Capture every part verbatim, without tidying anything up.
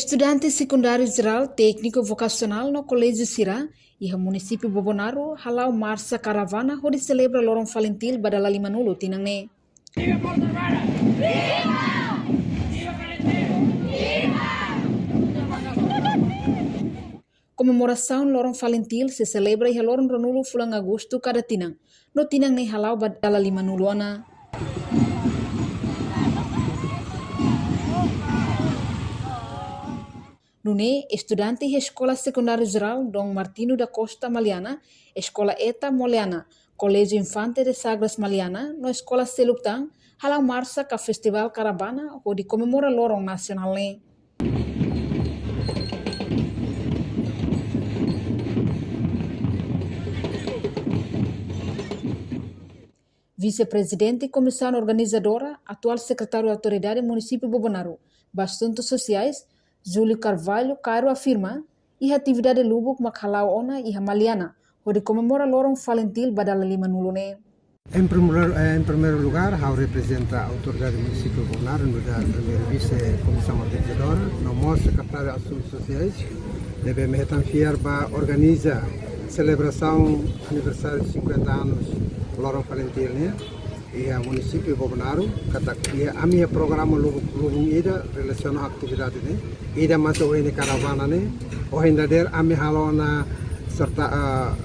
Estudante sekundáriu jerál, tékniku vokasionál no koléjiu sira iha munisípiu Bobonaro hala'o marsa karavana hodi selebra loron FALINTIL ba dala limanulu tinan ne'e. Komemorasaun loron FALINTIL sei selebra iha loron ruanulu fulan Agostu kada tinan, no tinan ne'e hala'o ba dala limanulu ona. Nune'e, estudante iha Eskola Sekundáriu Jerál Dom Martinho da Costa Maliana, Eskola ETA Moliana, Koléjiu Infante de Sagres Maliana, no eskola seluk tan hala'o marsa ka festivál karavana hodi komemora loron nasionál ne'e. Vise-Prezidente Komisaun Organizadora, atuál Sekretáriu Autoridade Munisípiu Bobonaro ba Asuntus Sosiais, Júlio Carvalho Cairo afirma, iha atividade lubuk mak hala'o ona iha Maliana hodi komemora loron FALINTIL ba dala limanulu ne'e. Em primeiro, eh, em primeiro lugar, ha'u reprezenta Autoridade Munisípiu Bobonaro, nu'udar Primeiro Vise Komisaun Organizadora, no mós Sekretáriu Asuntus Sosiais, ne'ebé mak hetan fiar ba organiza selebrasaun aniversáriu cinquenta anos loron FALINTIL ne'e iha munisípiu Bobonaro, katak iha ami iha programa lubuk, lubuk ida relasiona ho atividade ne'e. Ida mak ohin ne'e karavana ne'e, ohin dadeer ami halo ona serta, ah,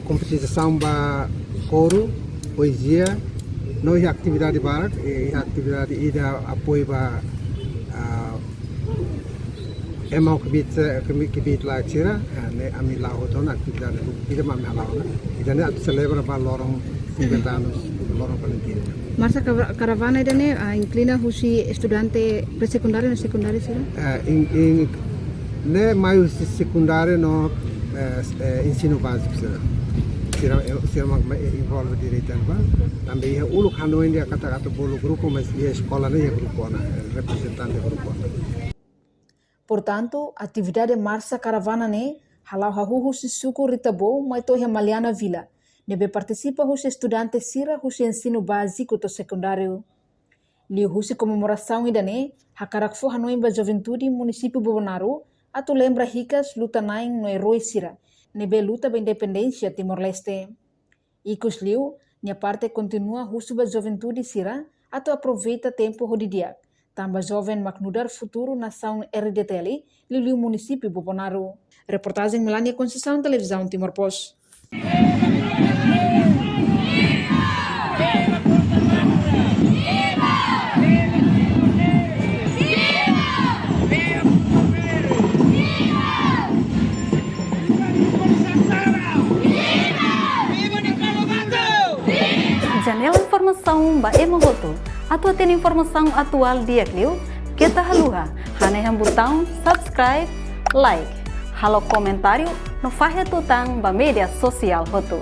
kompetisaun ba koru, poezia, no iha atividade barak, eh, iha atividade ida apoiu ba, ah, ema ho kbiit, eh, kbiit, kbiit laek sira, eh, ne'e ami la'o hotu ona atividade ida mak ami hala'o ona. Ida-ne'e atu selebra ba loron cinquenta anos, loron FALINTIL. Marsa kara-, karavana ida-ne'e, ah, inklui ona husi estudante pré-sekundáriu no sekundáriu sira? Eh, in, in, ne'e mai husi sekundáriu no, eh, eh, ensinu báziku sira. Sira, eh, sira mak, mak envolve diretu ba. Tanba iha uluk hanoin de'it katak atu bolu grupu, mas iha eskola ne'e iha grupu ona, eh, reprezentante grupu ona. Portantu, atividade marsa karavana ne'e hala'o hahú husi suku Ritabou mai to'o iha Maliana Vila, ne'ebé partisipa husi estudante sira husi ensinu báziku to'o sekundáriu. Liuhusi komemorasaun ida-ne'e, hakarak fó hanoin ba juventude munisípiu Bobonaro atu lembra hikas luta-na'in no eroi sira ne'ebé luta ba independénsia Timor-Leste. Ikusliu, nia parte kontinua husu ba juventude sira atu aproveita tempu ho di'ak, tanba joven mak nu'udar futuru nasaun R D T L, liuliu munisípiu Bobonaro. Reportajen Melania Conceição, Televizaun Timor Post. Janela informasaun ba ema hotu. Atu hatene informasaun atuál di'ak liu, keta haluha hanehan butaun subscribe, like, halo komentáriu no fahe tutan ba média sosiál hotu.